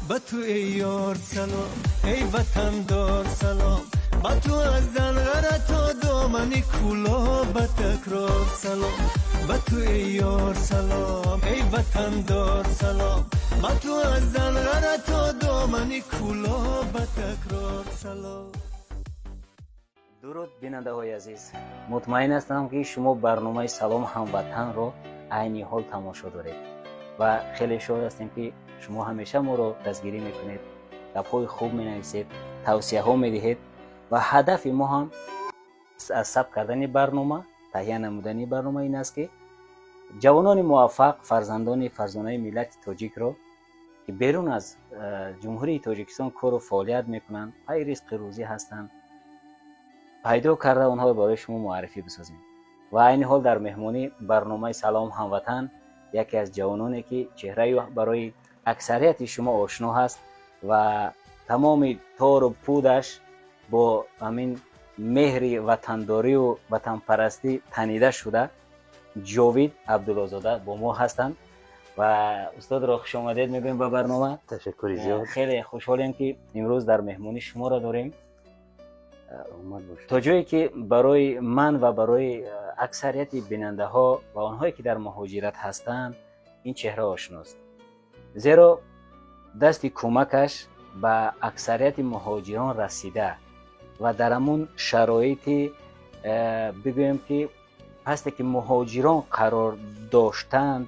Ба ту эй ёр салом, эй ватандор салом, ба ту аз Данғара то домани Кӯлоб ба такрор салом. Ба ту эй ёр салом, эй ватандор салом, ба ту аз Данғара то домани Кӯлоб ба такрор салом. Дуруд, бинандаҳои азиз! Мутмаин ҳастам, ки шумо барномаи «Салом, ҳамватан»-ро айни ҳол тамошо доред ва хеле шод ҳастем, ки шумо ҳамеша моро дастгирӣ мекунед, гапҳои хуб менависед, тавсияҳо медиҳед. Ва ҳадафи мо ҳам аз сабт кардани барнома, таҳия намудани барнома ин аст, ки ҷавонони муваффақ, фарзандони фарзонаи миллати тоҷикро, ки берун аз Ҷумҳурии Тоҷикистон кору фаъолият мекунанд, пайи ризқи рӯзӣ ҳастанд, пайдо карда, онҳоро барои шумо муаррифӣ бисозем. Ва айни ҳол дар меҳмонӣ барномаи «Салом, ҳамватан» яке аз ҷавононе, ки чеҳраи барои аксарияти шумо ошно ҳаст ва тамоми тору пудаш бо ҳамин меҳри ватандорию ватанпарастӣ танида шуда, Ҷовид Абдуллозода бо мо ҳастанд. Ва устодро хушомадед мегӯем ба барнома. Ташаккури зиёд. Хеле хушҳолем, ки имрӯз дар меҳмонӣ шуморо дорем. То ҷое ки барои ман ва барои аксарияти бинандаҳо ва онҳое, ки дар муҳоҷират ҳастанд, ин чеҳра ошност, зеро дасти кӯмакаш ба аксарияти муҳоҷирон расида ва дар ҳамун шароити бигӯем, ки пасте ки муҳоҷирон қарор доштанд,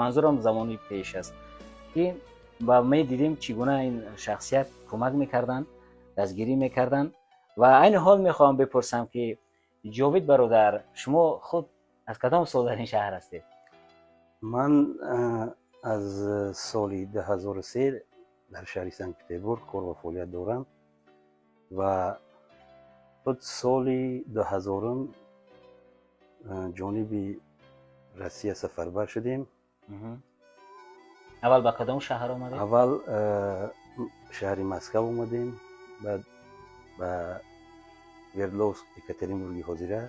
манзурам замони пеш аст, ки ва медидем, чӣ гуна ин шахсият кӯмак мекарданд, дастгирӣ мекарданд. Ва айни ҳол мехоҳам бипурсам, ки Ҷовид бародар, шумо худ аз кадом сол дар ин шаҳр ҳастед? Ман аз соли 2003 дар шаҳри Санкт Петербург кор ва фаъолият дорам ва худ соли 2000-ум ҷониби Россия сафарбар шудем. Аввал ба кадом шаҳр омадед? Аввал шаҳри Москав омадем, баъд ба Свердловск, Екатеринбурги ҳозира,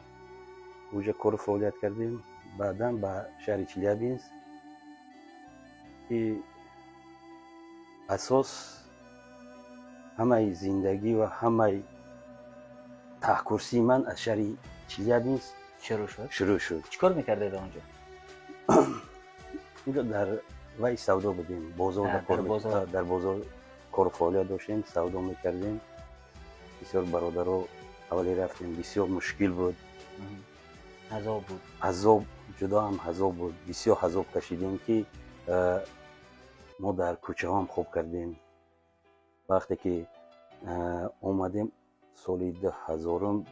уҷа кору фаъолият кардем, баъдан ба шаҳри Челябинск, ки асос ҳамаи зиндагӣ ва ҳамаи таҳкурсии ман аз шаҳри Челябинск шурӯъ шуд. Шурӯъ шуд. Чӣ кор мекардед онҷо? Унҷо дар вай савдо будем, бозор. Дар бозор кору фаъолият доштем, савдо мекардем. Бисёр бародаро аввале рафтем, бисёр мушкил буд. Азоб буд. Азоб, ҷудоам азоб буд. Бисёр азоб кашидем, ки мо дар кӯчаҳоам хоб кардем. Вақте ки омадем соли 2000-ум,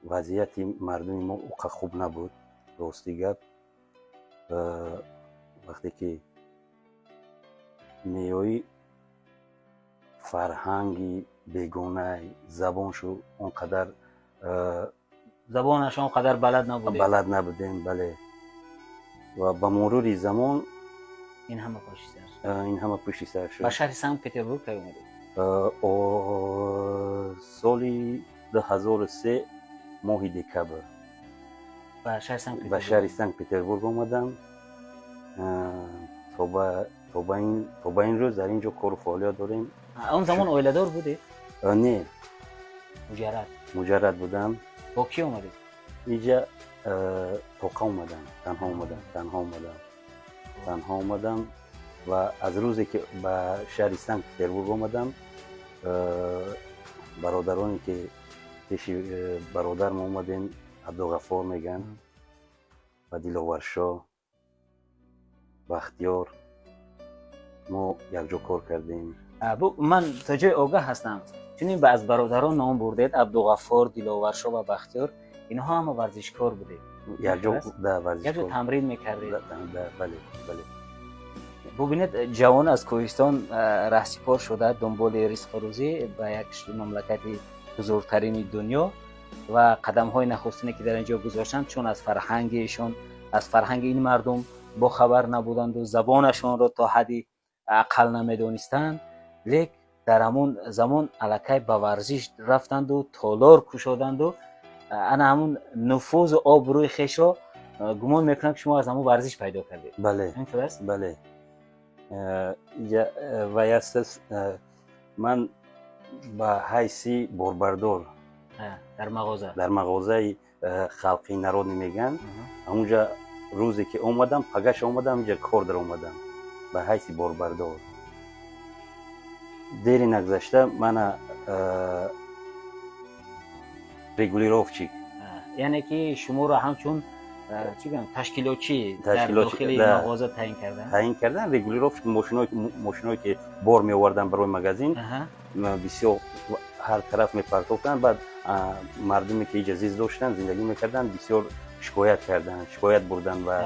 вазъияти мардуми мо уқа хуб набуд, рости гап. Вақте ки меоӣ, фарҳанги бегонай, забоншу он қадар Забонаш он қадар балад набудем. Балад набудем, бале. Ва ба мурури замон ин ҳама пушти сар ин ҳама пушти сар шуд. Ба шаҳри Санкт Петербург кай омадед? Соли 2003, моҳи декабр. Ба шаҳри Санкт Ба шаҳри Санкт Петербург омадам. То ба ин рӯз дар ин ҷо кору фаъолият дорем. Он замон оиладор будед? Не. Муҷаррад? Муҷаррад будам. Бо кӣ омадед? Иҷа тоқа омадам, танҳо омадам, танҳо омадам, танҳо омадам. Ва аз рӯзе ки ба шаҳри Санкт Петербург омадам, бародароне ки пеши бародарам омадем, Абдуғаффор мегӯянд ва Диловаршо, Бахтиёр, мо якҷо кор кардем. Ман то ҷои огаҳ ҳастам, чунин ба аз бародарон ном бурдед, Абдуғаффор, Диловаршо ва Бахтиёр, инҳо ҳама варзишкор будед? Якҷо. Якҷо тамрин мекардед? Бале, бале. Бубинед, ҷавон аз кӯҳистон раҳсипор шуда дунболи ризқу рӯзӣ ба як мамлакати бузургтарини дунё ва қадамҳои нахустине, ки дар ин ҷо гузоштанд, чун аз фарҳанги ишон, аз фарҳанги ин мардум бохабар набуданду забонашонро то ҳадди ақал намедонистанд, лек дар ҳамон замон аллакай ба варзиш рафтанду толор кушоданду ана ҳамун нуфузу обрӯи хешро, гумон мекунам, ки шумо аз ҳамон варзиш пайдо кардед. Бале. Ҳамин хел аст? Бале. Вай аст, ман ба ҳайси борбардор дар мағоза, дар мағозаи халқи, народный мегӯянд, ҳамунҷа рӯзе ки омадам, пагаш омадам, инҷа кор даромадам ба ҳайси борбардор. Дери нагузашта мана регулировщик. Яъне ки шуморо ҳамчун, чӣ гӯям, ташкилотчӣ дар дохили мағоза таъин кардан. Таъин кардан регулировщик. Мошиное ки бор меоварданд барои магазин, бисёр ҳар тараф мепартофтанд. Баъд мардуме ки иҷа зист доштанд, зиндагӣ мекарданд, бисёр шикоят карданд, шикоят бурданд ва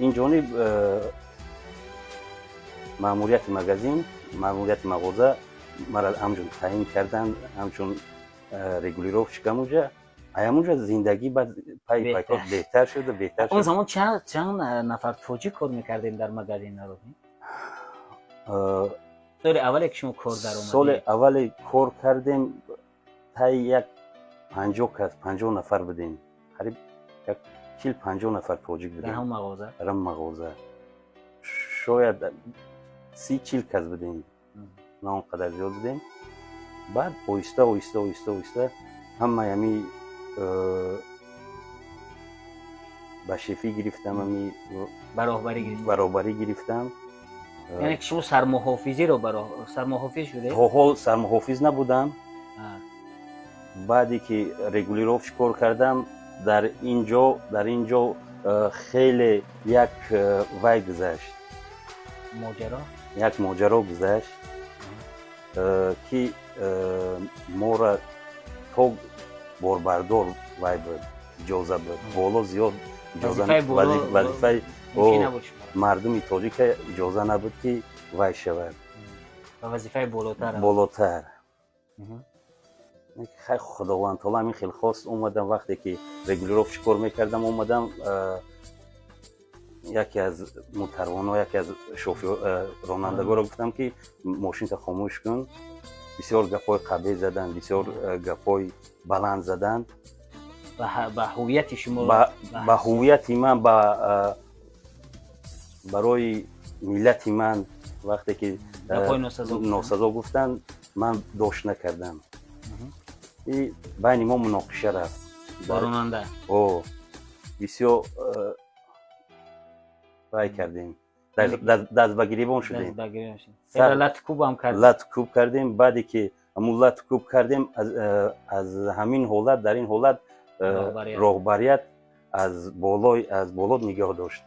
ин ҷониб маъмурияти магазин, маъмурияти мағоза мара ҳамчун таъин карданд, ҳамчун регулировщик. Ҳамунҷа, ҳамунҷа зиндагӣ баъд пай пайкор беҳтар шуд, беҳтар. Он замон чанд нафар тоҷик кор мекардем дар магазин народный? Соли аввале ки шумо кор даромадед. Соли аввале кор кардем, таи як 50 кас, 50 нафар будем, қариб як 40-50 нафар тоҷик будем. Дар ҳамон мағоза? Дар ҳамон мағоза шояд 30-40 кас будем, на он қадар зиёд будем. Баъд оҳиста, оҳиста, оҳиста, оҳиста ҳамаи ҳами ба шефӣ гирифтам, ами баробарӣ. Гирифтам. Яъне ки шумо сармуҳофизиро, сармуҳофиз шудед? То ҳол сармуҳофиз набудам. Баъде ки регулировщик кор кардам, дар ин ҷо хеле як вай гузашт. Моҷаро. Як моҷаро гузашт, ки моро то борбардор вай буд, иҷоза буд, боло зиёд вазифаи мардуми тоҷика иҷоза набуд, ки вай шавад. Вазифаи болотар. Болотар. Хай, Худованд таоло ҳамин хел хост. Омадам, вақте ки регулировщик кор мекардам, омадам, яке аз мутарвоно, яке аз шофёр, ронандагоро гуфтам, ки мошинта хомӯш кун. Бисёр гапҳои қабеҳ заданд, бисёр гапҳои баланд заданд. Ба ҳувияти шумо. Ба ҳувияти ман, барои миллати ман вақте ки носазо гуфтанд, ман дошт накардам и байни мо муноқиша рафт. Ронанда. О, бисёр вай кардем, даст ба гиребон шудем. Латукуб кардем. Баъде ки ҳамун латукуб кардем, аз ҳамин ҳолат, дар ин ҳолат роҳбарият аз боло нигоҳ дошт.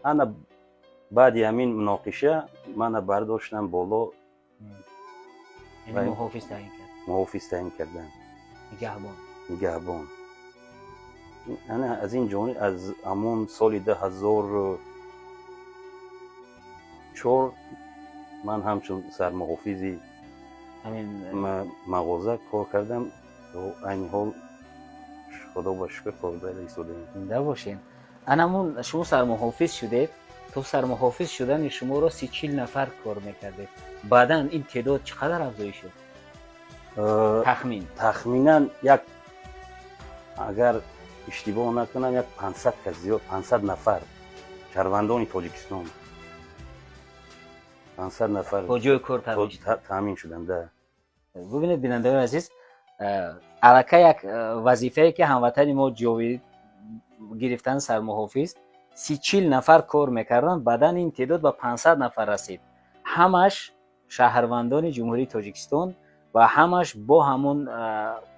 Ана баъди ҳамин муноқиша мана бардоштам боло. Муҳофиз таъин кардам. Нигаҳбон. Нигаҳбон. Ана аз ин ҷониб, аз ҳамон соли 2004 ман ҳамчун сармуҳофизи мағоза кор кардам. То айни ҳол, Худо ба шукр, корда истодаем. Зинда бошем. Анамун шумо сармуҳофиз шудед, то сармуҳофиз шудани шуморо 30-40 нафар кор мекардед. Баъдан ин теъдод чӣ қадар афзоиш шуд, тахмин? Тахминан як, агар иштибоҳ накунам, як 500 кас зиёд, 500 нафар шаҳрвандони Тоҷикистон, 500 нафар. Бо ҷои кор таъмин шуданд, да. Бубинед, бинандаони азиз, аллакай як вазифае ки ҳамватани мо ҷовид гирифтан, сармуҳофиз, 30-40 нафар кор мекарданд, баъдан ин теъдод ба 500 нафар расид. Ҳамаш шаҳрвандони Ҷумҳурии Тоҷикистон ва ҳамаш бо ҳамун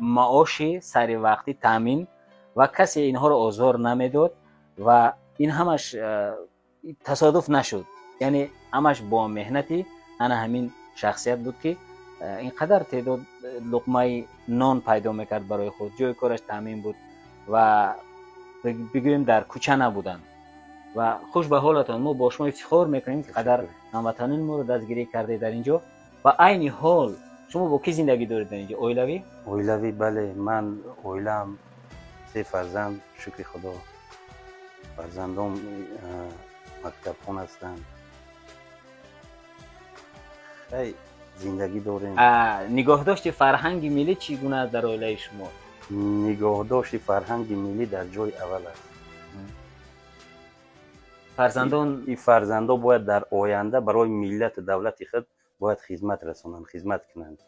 маоши саривақтӣ таъмин ва касе инҳоро озор намедод. Ва ин ҳамаш тасодуф нашуд, яъне ҳамаш бо меҳнати ана ҳамин шахсият буд, ки ин қадар теъдод луқмаи нон пайдо мекард барои худ, ҷои кораш таъмин буд ва бигӯем, дар кӯча набуданд. Ва хуш ба ҳолатон, мо бо шумо ифтихор мекунем, ки қадар ҳамватанони моро дастгирӣ кардед дар ин ҷо. Ва айни ҳол шумо бо кӣ зиндагӣ доред дар ин ҷо? Оилавӣ? Оилавӣ, бале. Ман оилаам, се фарзанд, шукри Худо. Фарзандом мактабхон ҳастанд. Хай, зиндагӣ дорем. Нигоҳдошти фарҳанги миллӣ чӣ гуна аст дар оилаи шумо? Нигоҳдошти фарҳанги миллӣ дар ҷои аввал аст. Фарзандон и фарзандо бояд дар оянда барои миллату давлати худ бояд хизмат расонанд, хизмат кунанд.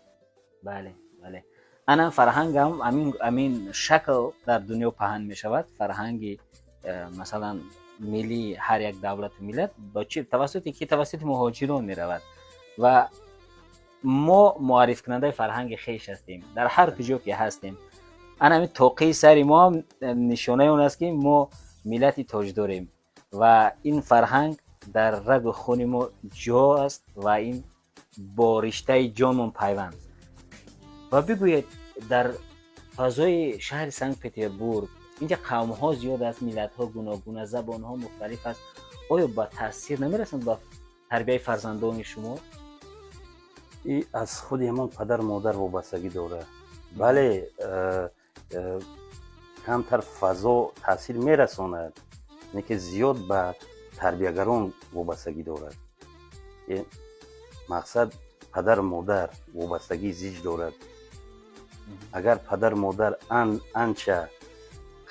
Бале, бале, ана фарҳангам амин шакл дар дунё паҳн мешавад. Фарҳанги масалан миллии ҳар як давлату миллат ба чи тавассути ки тавассути муҳоҷирон меравад ва мо муаррифкунандаи фарҳанги хеш ҳастем дар ҳар куҷо ки ҳастем. Ана ҳамин тоқии сари мо ҳам нишонаи он аст, ки мо миллати тоҷ дорем ва ин фарҳанг дар рагу хуни мо ҷо аст ва ин бо риштаи ҷонмон пайванд. Ва бигӯед, дар фазои шаҳри Санкт Петербург инҷа қавмҳо зиёд аст, миллатҳо гуногун аст, забонҳо мухталиф аст. Оё ба таъсир намерасанд ба тарбияи фарзандони шумо? И аз худи ҳамон падару модар вобастагӣ дорад. Бале, камтар фазо таъсир мерасонад, лекин зиёд ба тарбиягарон вобастагӣ дорад. Мақсад, падару модар вобастагии зич дорад. Агар падару модар анча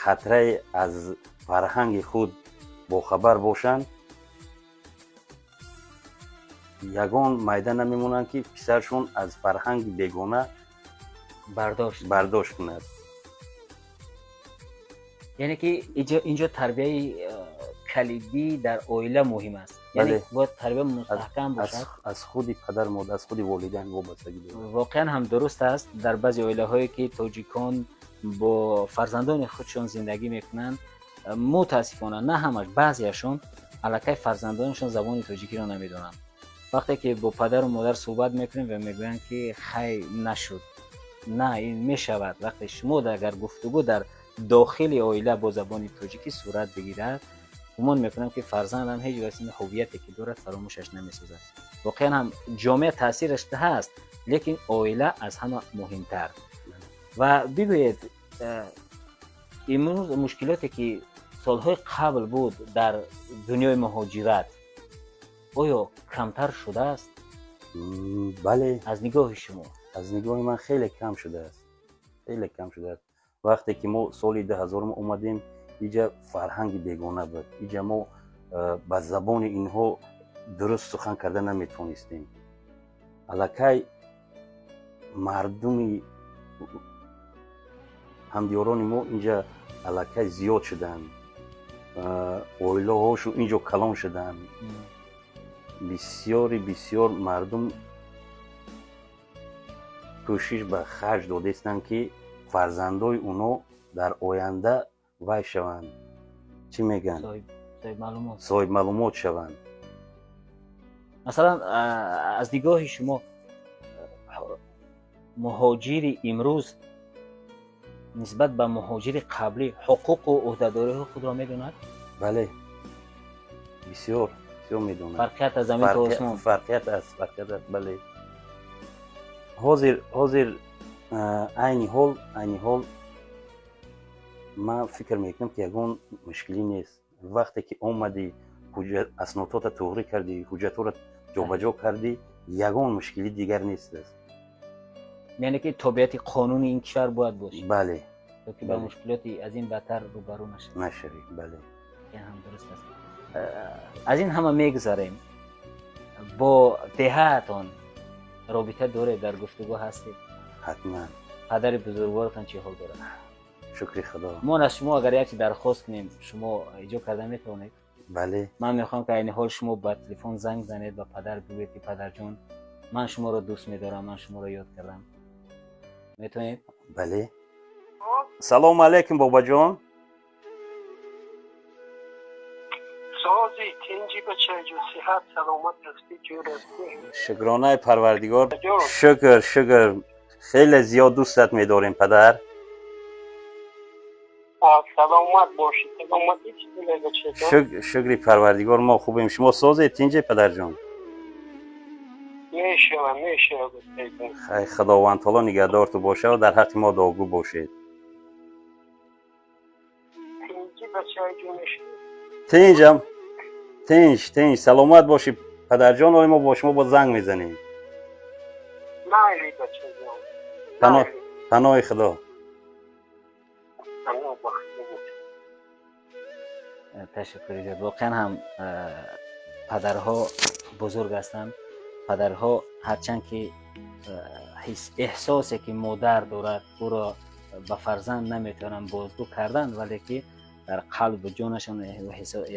қатрае аз фарҳанги худ бохабар бошанд, ягон майда намемонанд, ки писаршон аз фарҳанги бегона бардошт кунад. Яъне ки инҷо тарбияи калидӣ дар оила муҳим аст, яъне бояд тарбия мустаҳкам бошад. Аз худи падару модар, аз худи волидайн вобастагӣ дорад. Воқеан ҳам дуруст аст. Дар баъзе оилаҳое ки тоҷикон бо фарзандони худшон зиндагӣ мекунанд, мутаассифона, на ҳамаш, баъзеашон аллакай фарзандонашон забони тоҷикиро намедонанд. Вақте ки бо падару модар суҳбат мекунем ва мегӯянд, ки хай, нашуд. На, ин мешавад. Вақте шумо агар гуфтугӯ дар дохили оила бо забони тоҷикӣ сурат бигирад, гумон мекунам, ки фарзандам ҳеҷ вақт ин ҳуввияте ки дорад, фаромӯшаш намесозад. Воқеан ҳам ҷомеа таъсираш ҳаст, лекин оила аз ҳама муҳимтар. Ва бигӯед, имрӯз мушкилоте ки солҳои қабл буд дар дунёи муҳоҷират, оё камтар шудааст? Бале. Аз нигоҳи шумо. Аз нигоҳи ман хеле кам шудааст, хеле кам шудааст. Вақте ки мо соли 2000 омадем, иҷа фарҳанги бегона буд. Иҷа мо ба забони инҳо дуруст сухан карда наметавонистем. Аллакай мардуми ҳамдиёрони мо инҷа аллакай зиёд шуданд, оилаҳошон инҷо калон шуданд. Бисёри бисёр мардум кӯшиш ба харҷ додаистанд, ки фарзандои оно дар оянда вай шаванд, чӣ мегӯянд, соҳибмаълумот шаванд. Масалан, аз нигоҳи шумо, муҳоҷири имрӯз нисбат ба муҳоҷири қаблӣ ҳуқуқу ӯҳдадориҳои худро медонад? Бале, бисёр бисёр медонад. Фарқият аз замин то осмон. Фарқият аст, фарқият аст, бале. Ҳозир айни ҳол ман фикр мекунам, ки ягон мушкилӣ нест. Вақте ки омадӣ, аснодҳота туғрӣ кардӣ, ҳуҷҷатҳоро ҷобаҷо кардӣ, ягон мушкилӣ дигар нест аст. Яъне ки тобеияти қонуни ин кишвар бояд бошад. Бале. То ки ба мушкилоти аз ин бадтар рӯбарӯ нашавад. Нашавӣ, бале. Ҳам дуруст аст. Аз ин ҳама мегузарем. Бо деҳаатон робита доред, дар гуфтугӯ ҳастед? Ҳатман. Падари бузургворатон чӣ ҳол дорад? Шукри Худо. Мо аз шумо агар як чи дархост кунем, шумо иҷо карда метавонед? Бале. Ман мехоҳам, ки айни ҳол шумо ба телефон занг занед, ба падар бигӯед, ки падарҷон, ман шуморо дӯст медорам, ман шуморо ёд кардам. Метавонед? Бале. Салому алайкум, бобаҷон. Сози, тинҷи, бачаҷон, сиҳат саломат ҳастӣ, ҷур ҳастӣ? Шукронаи Парвардигор, шукр, шукр. Хеле зиёд дӯстат медорем, падар. Саломат бошед, саломатӣ. Шукри Парвардигор, мо хубем. Шумо созед, тинҷе, падарҷон? Мешава, мешава. Хай, Худованд таоло нигаҳдорту боша ва дар ҳаққи мо дуогӯ бошед. Тинҷи, бачаҷон? Тинҷам, тинҷ, тинҷ. Саломат бошӣ, падарҷон. Ой, мо бо шумо боз занг мезанем. Майли, бачаҷон. Паноҳи Худо. Ташаккури зиёд. Воқеан ҳам падарҳо бузург ҳастанд. Падарҳо ҳарчанд ки эҳсосе ки модар дорад, ӯро ба фарзанд наметавонанд бозгӯ кардан, вале ки дар қалбу ҷонашон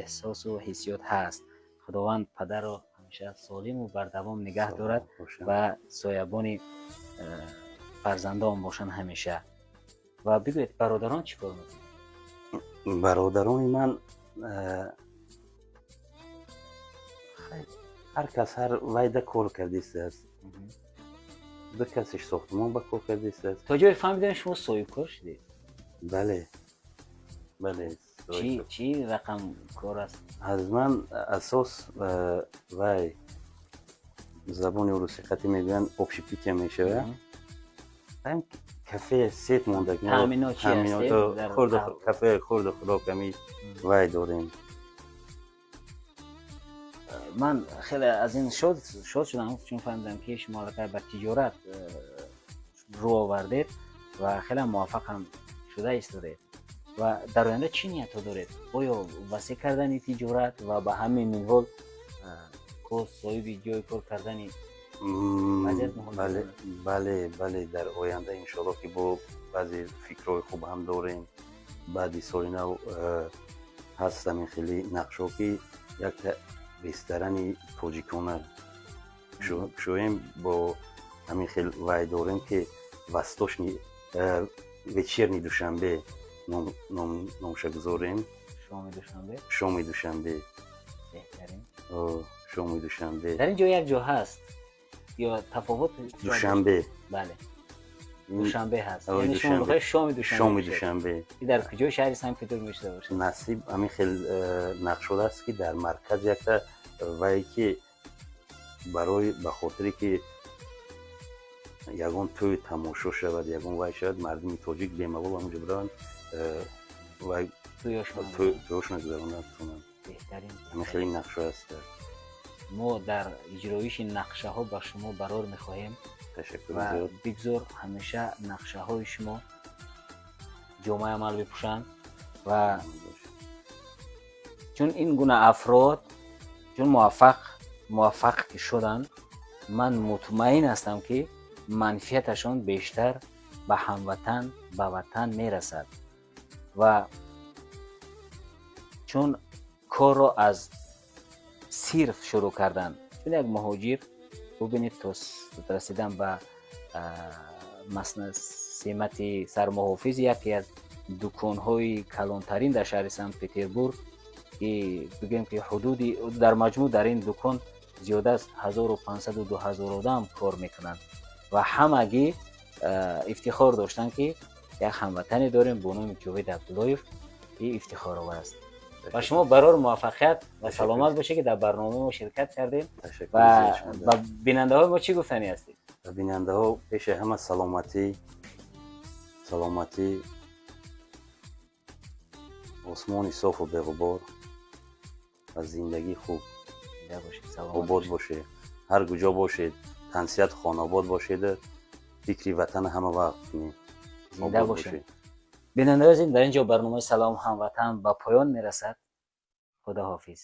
эҳсосу ҳиссиёт ҳаст. Худованд падарро ҳамеша солиму бардавом нигаҳ дорад ва соябони фарзандон бошанд ҳамеша. Ва бигӯед, бародарон чӣ кор мекунанд? Бародарони ман ҳар кас ҳар вайда кор кардистааст. Ду касеш сохтмон ба кор кардистааст. То ҷое фаҳмидем, шумо соҳибкор шудед. Бале, бале. Чӣ рақам кор аст? Аз ман асос вай забони русӣ қатӣ мегӯянд, общепития мешавад. Кафе сет монда. Кафе хурду хӯрок ами вай дорем. Ман хеле аз ин шод шудам, чун фаҳмидам, ки шумо аллакай ба тиҷорат рӯ овардед ва хеле муваффақам шуда истодед. Ва дар оянда чӣ ниятҳо доред? Оё васеъ кардани тиҷорат ва ба ҳамин минвол боз соҳиби ҷои кор кардани? Бале, бале, дар оянда иншоалло, ки бо баъзе фикрҳои хуб ҳам дорем. Баъди соли нав ҳаст ҳамин хели нақшҳо, ки якта ресторани тоҷикона кушоем. Бо ҳамин хел вай дорем, ки восточный вечерний Душанбе номша гузорем. Шоми Душанбе. Шоми Душанбе. Беҳтарин. Шоми Душанбе. Дар ин ҷо як ҷо ҳаст ё тафовут? Душанбе. Бале, Душанбе ҳаст. Яъне шумо мехоҳед шоми Душанбе? Шоми Душанбе. Дар куҷои шаҳри Санкт Петербург мешуда бошад? Насиб, ҳамин хел нақшода аст, ки дар марказ якта вай, ки барои ба хотире ки ягон тӯй тамошо шавад, ягон вай шавад, мардуми тоҷик бемалол ҳамонҷо бираванд, вай тӯёшона гузаронанд тунанд. Беҳтарин. Ҳамин хели нақшо аст. Мо дар иҷроиши нақшаҳо ба шумо барор мехоҳем. Ташаккур. Ва бигзор ҳамеша нақшаҳои шумо ҷомаи амал бипӯшанд. Ва чун ин гуна афрод чун муваффақ ки шуданд, ман мутмаин ҳастам, ки манфиаташон бештар ба ҳамватан, ба ватан мерасад. Ва чун корро аз сирф шурӯъ карданд, чун як муҳоҷир бубинед, то расидан ба симати сармуҳофизи яке аз дуконҳои калонтарин дар шаҳри Санкт Петербург, ки бигӯем, ки ҳудуди дар маҷмӯъ дар ин дукон зиёда аз 1500, 2000 одам кор мекунанд ва ҳамагӣ ифтихор доштанд, ки як ҳамватане дорем бо номи Ҷовид Абдуллоев, ин ифтихоровар аст. Ба шумо барор муваффақият ва саломат бошед, ки дар барномаи мо ширкат кардем. Ва ба бинандаҳои мо чӣ гуфтанӣ ҳастед? Ба бинандаҳо пеши ҳама саломатӣ, саломатӣ, осмони софу беғубор ва зиндагии хуб. Обод бошед, ҳар куҷо бошед, тансиҳат, хонобод бошед, фикри ватана ҳама вақт кунед. Зинда бошед. Бинандаои азиз, дар ин ҷо барномаи «Салом, ҳамватан» ба поён мерасад. Худоҳофиз.